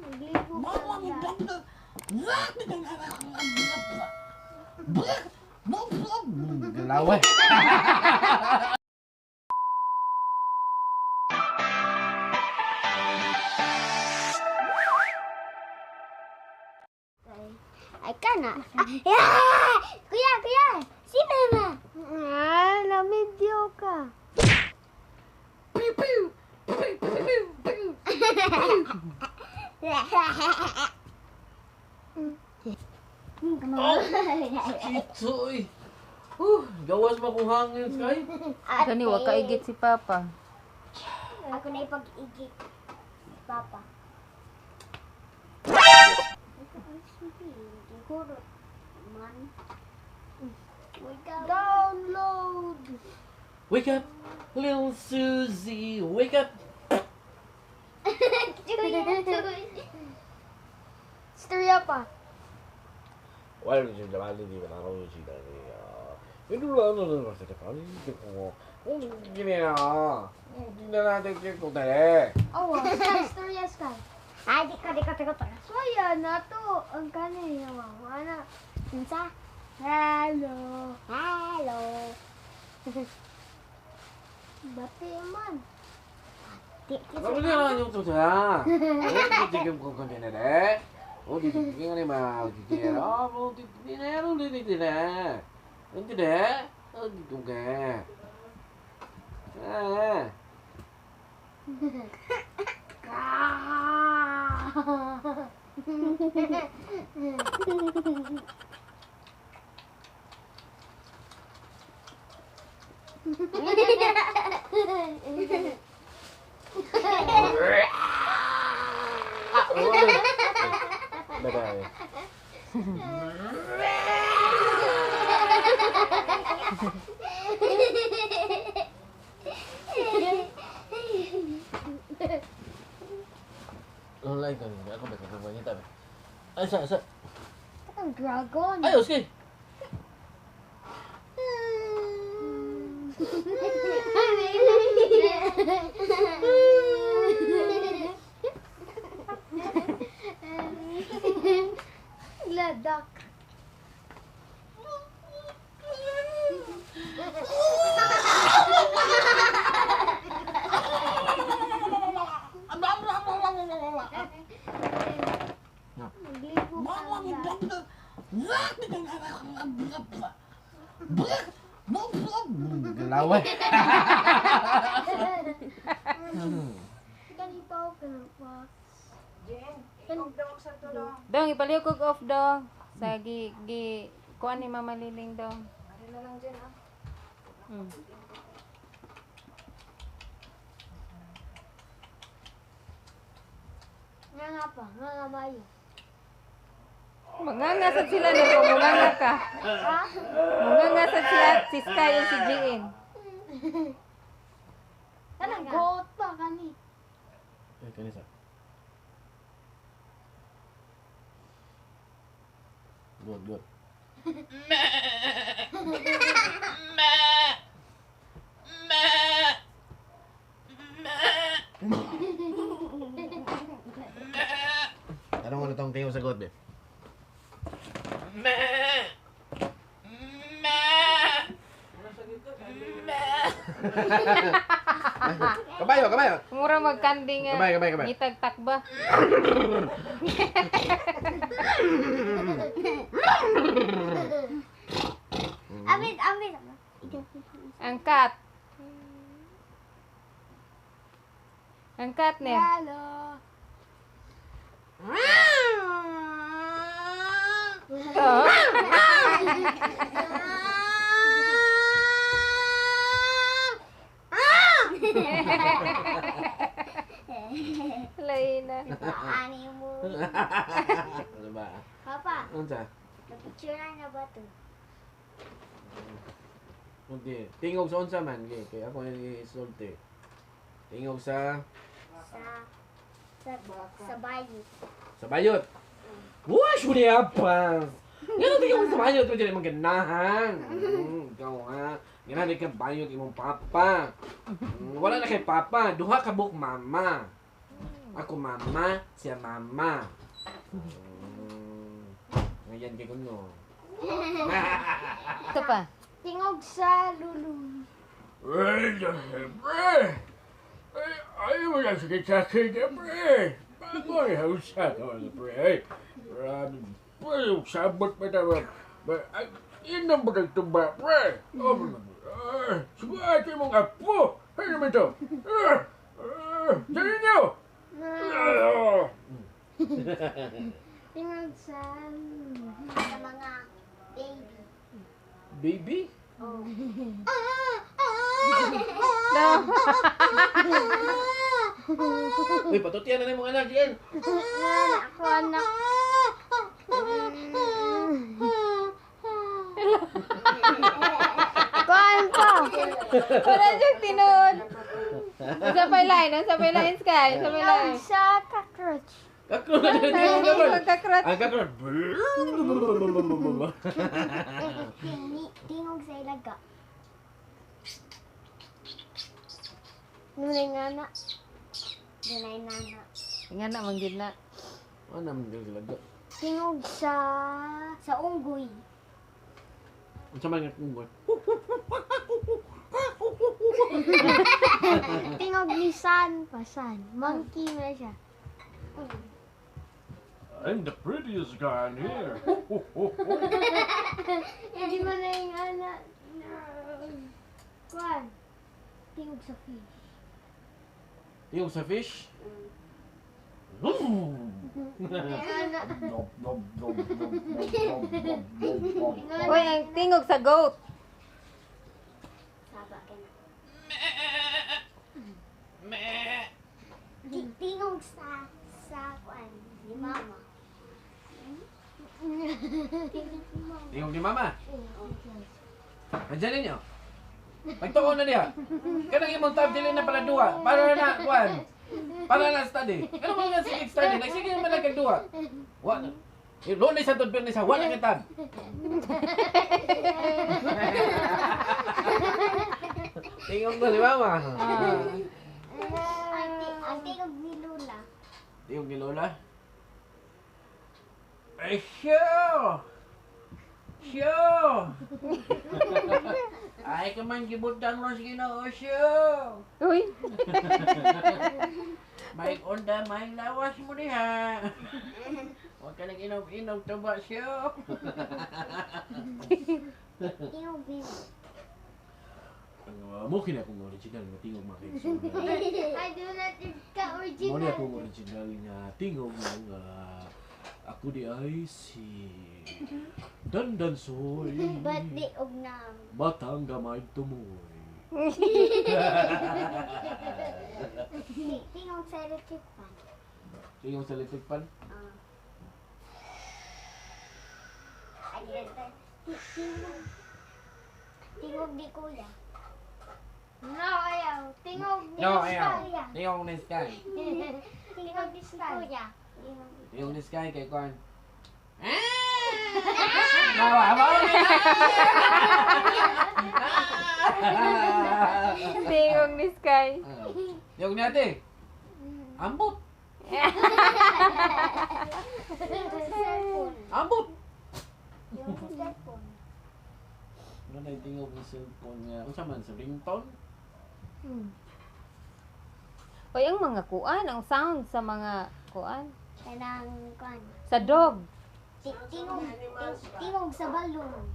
Naglibo ka na. Galaw eh. Ay ka na. Ah, yeah! Kuya, kuya! Si mama! Ah, namidyo ka. Oh! Kitsoy! Huh, gawas ba kong hangin, Sky? Kani wa kaigit si Papa. Ako na ipag-igit. Papa. Man. Download! Wake up, little Susie, wake up! Storya pa. Oh, Sky, storya, Sky. Ay, di ka, di ka, di ka. Soya na to. Ang kani, ana. Unsa? Hello. Hello. Bati man. Bye-bye. Online ka ako ba ka ba Ay, sa, sa. Ang dragon. Ay, okay. Gladak. Naglibo ka Galaw eh. Ganito ka pa. Dong, ipaliw kog off dong. Sa gi gi kuan ni Mama Liling dong. Mm. Nga nga pa, nga nga mayo. Mangangasad sila nito, munganga ka. Ha? Mangangasad sila si Sky o si Jean. Kanang goat pa kani. Ay, kanisa. Good, good. Tanong mo na tong tingin sa sagot, eh. Kabayo, kabayo. Mura magkandi nga. Kamay, kamay, kamay. Ngitag takba. Amin, amin. Ang cat. Ang cat ne. Hello. Oh. Lain na. Ani mo. Ano ba? Papa, Ano sa? napicture na ba to? Hindi. Tingog sa unsa man, gay. Kaya ako yung isulti. Tingog sa Sa sa sa bayo. sa bayot. Uy, suri apa? Nga tingog sa bayot, pwede naman ganahan. Ikaw ha. Ganahan ka bayot imong papa. Wala na kay papa, duha ka buok mama. Ako mama, siya mama. Ngayon kay kuno. Ito pa. Tingog sa lulong. Ay, siyempre. Ay, ayaw mo lang sakit sa akin, siyempre. Bago ay hausa ka, siyempre. Ay, grabe. Pre, sabot pa tayo. Ay, inom ba kang tumba, pre? Oh, ah, subuhat yung mga apo. Ay, naman ito. Ah, ah, dali niyo. Ah, Tingog sa sa mga baby. Baby? Oh. Dong. Uy, patutian na yung mga anak yan. Ako anak. Kuan pa. Wala siyang tinuod. Sa pay line, sa pay line, Sky. Sa pay line. Tingog sa cockroach. Kakrot na tingog naman. Ang kakrot. Ang kakrot. Tingog sa ilaga. Nunay nga na. Dunay nana. Nga na, manggid na. Ano naman yung silaga? Tingog sa unggoy. Ang sama nga kung Tingog ni San pa San. Monkey na siya. I'm the prettiest guy in here. Hindi mo na yung anak. Kuan. Tingog sa fish. Tingog sa fish? Anak. Nob, nob, nob, nob, nob, nob, nob, nob, nob. Uy, ang tingog sa goat. Saba ka na. Tingog sa kuan ni mama. Tingog ni mama. Tingog ni mama. Nandiyan ninyo. Pagtuon na niya. Kanang imong tab dili na pala duha. Para na kuan. Para na study. Ano man nga sige study? Nagsige naman lang kag duha. Wa na. Eh, Lunes sa Biyernes sa wala kay tab. Tingog ko ni mama. Ah. Ang tingog ni Lola. Tingog ni Lola. Ay, siyo! Siyo! Ay, kaman gibutang ron sa Ginoo, siyo! Uy. May onda, may lawas mo diha. Huwag ka nang inom-inom, tuba siyo. Tingog ni Ang mo kini akong original nga tingog mga kaigsoon. I do not ka Mo ni original. akong original nga tingog nga ako di ay si Dandansoy. But di og na. Batang gamay tumoy. Tingog sa electric fan. Tingog sa electric pan. Ah. Ay, tingog. Tingog ni Kuya. No, ayaw. Tingog ni No, ayaw. Kuya. Tingog ni Sky. Tingog ni Kuya. Tingog ni Sky kay Kwan. Ah! Nawa, mawa Tingog ni Sky. Tingog ni ate. Ambot. Tingog sa cellphone. Ambot. Tingog sa cellphone. Ano na yung tingog ng cellphone nga? Unsa man sa ringtone? Uy, ang mga kuan, ang sound sa mga kuan. Kanang kuan. Sa dog. Tingog sa balon.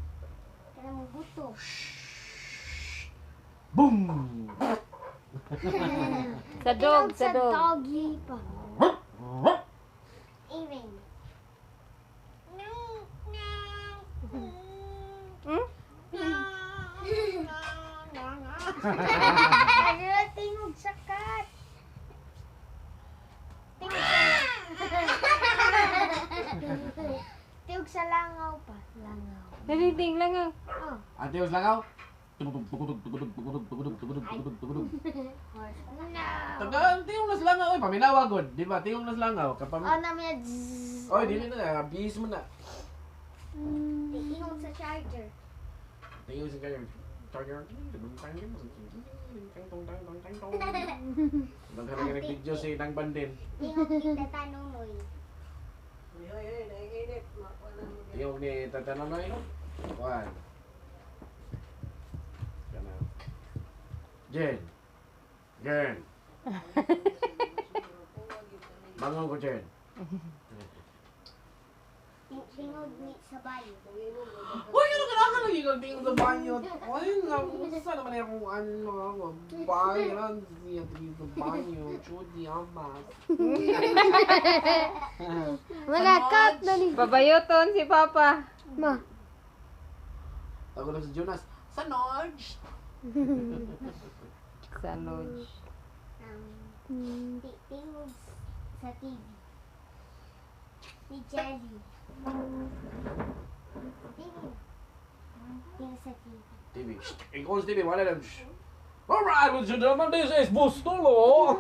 Kanang buto. Boom! Sa dog, Tingog sa dog. doggy pa. Earring. Hmm? Ano na tingog sa cat? Tingog sa Tingog sa langaw pa. Langaw. Narinig lang ah. Oh. Ate, us langaw? No. Tagaan, tingog nas langaw. Oy, paminawa gud. Di ba? Tingog nas langaw. Kapam. Oh, namin na zzz. Oy, dili na. Bihis mo na. Tingog sa charger. Tingog sa kanya. Daghan na video si Nang Bandin. Tingog ni Tatanunoy. Tingog ni Tatanonoy. Kuan. Kana. Jen. Jen. Bangon ko, Jen. Tingog ni sa bayo. Uy, ano ka lang lagi kang tingog sa banyo? Ay, nakusa naman akong ano, banyo, siya tingin sa banyo, chudi, amas. Wala, cut na ni. Babayoton si Papa. Ma. Ako lang si Jonas, sa Norge. Sa lodge. Tingog sa TV. Ni Jelly. Tingog. Tingog sa TV. TV. Shh, ikaw sa TV, wala lang. Shh. Alright, ladies and gentlemen, this is Bustolo.